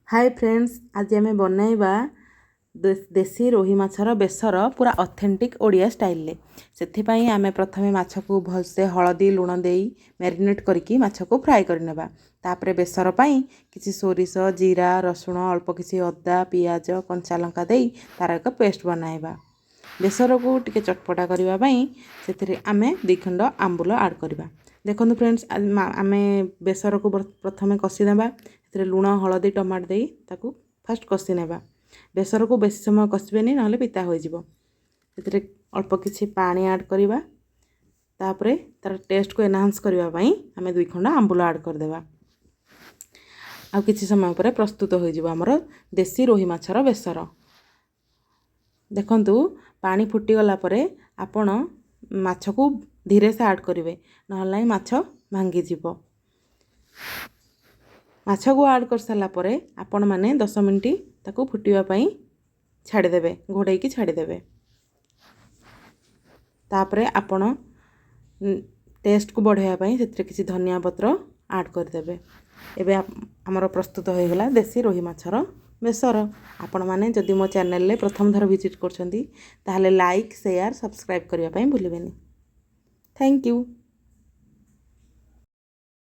ହାଏ friends, ଆଜି ଆମେ ବନାଇବା ଦେଶୀ ରୋହି ମାଛର ବେସର, ପୁରା ଅଥେଣ୍ଟିକ୍ ଓଡ଼ିଆ ଷ୍ଟାଇଲରେ। ସେଥିପାଇଁ ଆମେ ପ୍ରଥମେ ମାଛକୁ ଭଲସେ ହଳଦୀ ଲୁଣ ଦେଇ ମ୍ୟାରିନେଟ୍ କରିକି ମାଛକୁ ଫ୍ରାଏ କରିନେବା। ତାପରେ ବେସର ପାଇଁ କିଛି ସୋରିଷ, ଜିରା, ରସୁଣ, ଅଳ୍ପ କିଛି ଅଦା, ପିଆଜ, କଞ୍ଚା ଲଙ୍କା ଦେଇ ତା'ର ଏକ ପେଷ୍ଟ ବନାଇବା। ବେସରକୁ ଟିକେ ଚଟପଟା କରିବା ପାଇଁ ସେଥିରେ ଆମେ 2 ଖଣ୍ଡ ଆମ୍ବୁଲ ଆଡ଼୍ କରିବା। ଦେଖନ୍ତୁ ଫ୍ରେଣ୍ଡସ୍, ଆମେ ବେସରକୁ ପ୍ରଥମେ କଷି ନେବା। ସେଥିରେ ଲୁଣ, ହଳଦୀ, ଟମାଟୋ ଦେଇ ତାକୁ ଫାଷ୍ଟ କଷି ନେବା। ବେସରକୁ ବେଶୀ ସମୟ କଷିବେନି, ନହେଲେ ପିତା ହୋଇଯିବ। ସେଥିରେ ଅଳ୍ପ କିଛି ପାଣି ଆଡ଼୍ କରିବା। ତାପରେ ତା'ର ଟେଷ୍ଟକୁ ଏନହାନ୍ସ କରିବା ପାଇଁ ଆମେ 2 ଖଣ୍ଡ ଆମ୍ବୁଲ ଆଡ଼୍ କରିଦେବା। ଆଉ କିଛି ସମୟ ପରେ ପ୍ରସ୍ତୁତ ହୋଇଯିବ ଆମର ଦେଶୀ ରୋହି ମାଛର ବେସର। ଦେଖନ୍ତୁ, ପାଣି ଫୁଟିଗଲା ପରେ ଆପଣ ମାଛକୁ ଧୀରେ ସେ ଆଡ଼୍ କରିବେ, ନହେଲେ ନାହିଁ ମାଛ ଭାଙ୍ଗିଯିବ। ମାଛକୁ ଆଡ଼୍ କରିସାରିଲା ପରେ ଆପଣମାନେ 10 ମିନିଟ୍ ତାକୁ ଫୁଟିବା ପାଇଁ ଛାଡ଼ିଦେବେ, ଘୋଡ଼େଇକି ଛାଡ଼ିଦେବେ। ତାପରେ ଆପଣ ଟେଷ୍ଟକୁ ବଢ଼ାଇବା ପାଇଁ ସେଥିରେ କିଛି ଧନିଆ ପତ୍ର ଆଡ଼୍ କରିଦେବେ। ଏବେ ଆମର ପ୍ରସ୍ତୁତ ହୋଇଗଲା ଦେଶୀ ରୋହି ମାଛର ବେସର। ଆପଣମାନେ ଯଦି ମୋ ଚ୍ୟାନେଲରେ ପ୍ରଥମ ଥର ଭିଜିଟ୍ କରୁଛନ୍ତି, ତାହେଲେ ଲାଇକ୍, ସେୟାର, ସବସ୍କ୍ରାଇବ୍ କରିବା ପାଇଁ ଭୁଲିବେନି। Thank you.